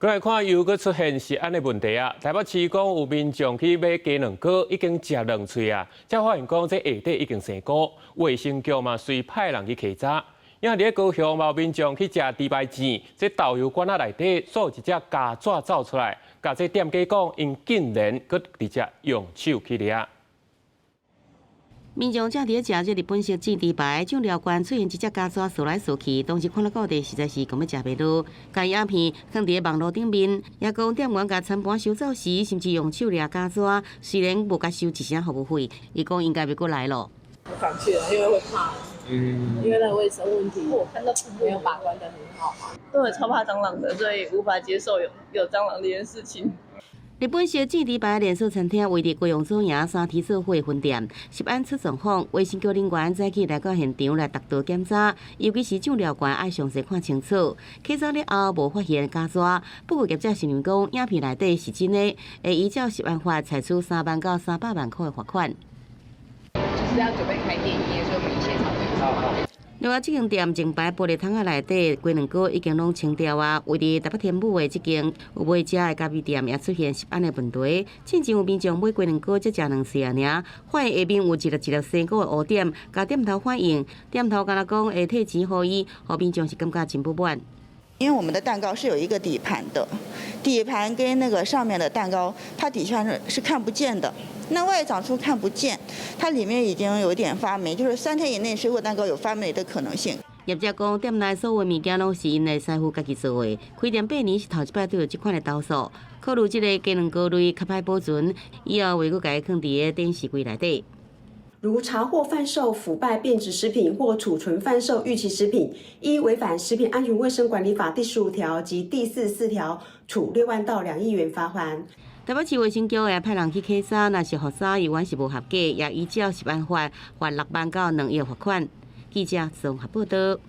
閣來看又閣出現食安的問題啊！台北市講有民眾去買雞卵糕，已經食兩喙啊，才發現講這下底已經生菇，衛生局嘛隨派人去稽查。抑佇咧高雄，有民眾去食豬排店，這豆油罐仔內底煞一隻虼蚻走出來，共這店家講，𪜶竟然閣直接用手去掠。民眾正佇咧食這日本式煎豬排，醬料罐出現一隻虼蚻踅來踅去，當時看了到底實在是講欲食袂落，共影片放佇咧網路頂面，也講店員共餐盤收走時，甚至用手掠虼蚻，雖然無共收一聲服務費，伊講應該袂閣來咯。不敢去了，因為會怕，因為那個衛生問題，我看到沒有把關得很好嘛。對，超怕蟑螂的，所以無法接受有蟑螂這件事情。日本式煎豬排連鎖餐廳位佇高雄左營三鐵做伙分店，食安出狀況，衛生局人員早起來到現場來督導檢查，尤其是醬料罐愛詳細看清楚。檢查了後無發現虼蚻，不過業者承認講影片內底是真的，會依照食安法採取3萬到300萬塊的罰款。就是要準備開店營業，所以我們一切常規。另外，這間店前排玻璃窗仔內底雞卵糕已經攏清掉啊。位佇台北天母的這間有賣食的咖啡店也出現食安的問題。進前有民眾買雞卵糕才食兩喙仔爾，發現下面有一粒一粒生菇的烏點，共店頭反映，店頭敢若講會退錢予伊，予民眾是感覺真不滿。因為我們的蛋糕是有一個底盤的，底盤跟那個上面的蛋糕，它底下是看不見的。那外長出看不見，它裡面已經有點發霉，就是3天以內水果蛋糕有發霉的可能性。業者講，店內所有物件攏是𪜶的師傅家己做的。開店8年是頭一擺拄著這款的投訴，考慮這个雞卵糕類較歹保存，以後袂閣共伊囥佇个電視櫃內底。如查獲販售腐敗變質食品或儲存販售逾期食品，依違反《食品安全衛生管理法》第15條及第44條，處6萬到2億元罰鍰。台北市衛生局也派人去稽查，若是予查猶原是無合格，也依照食安法罰6萬到2億罰款。記者綜合報道。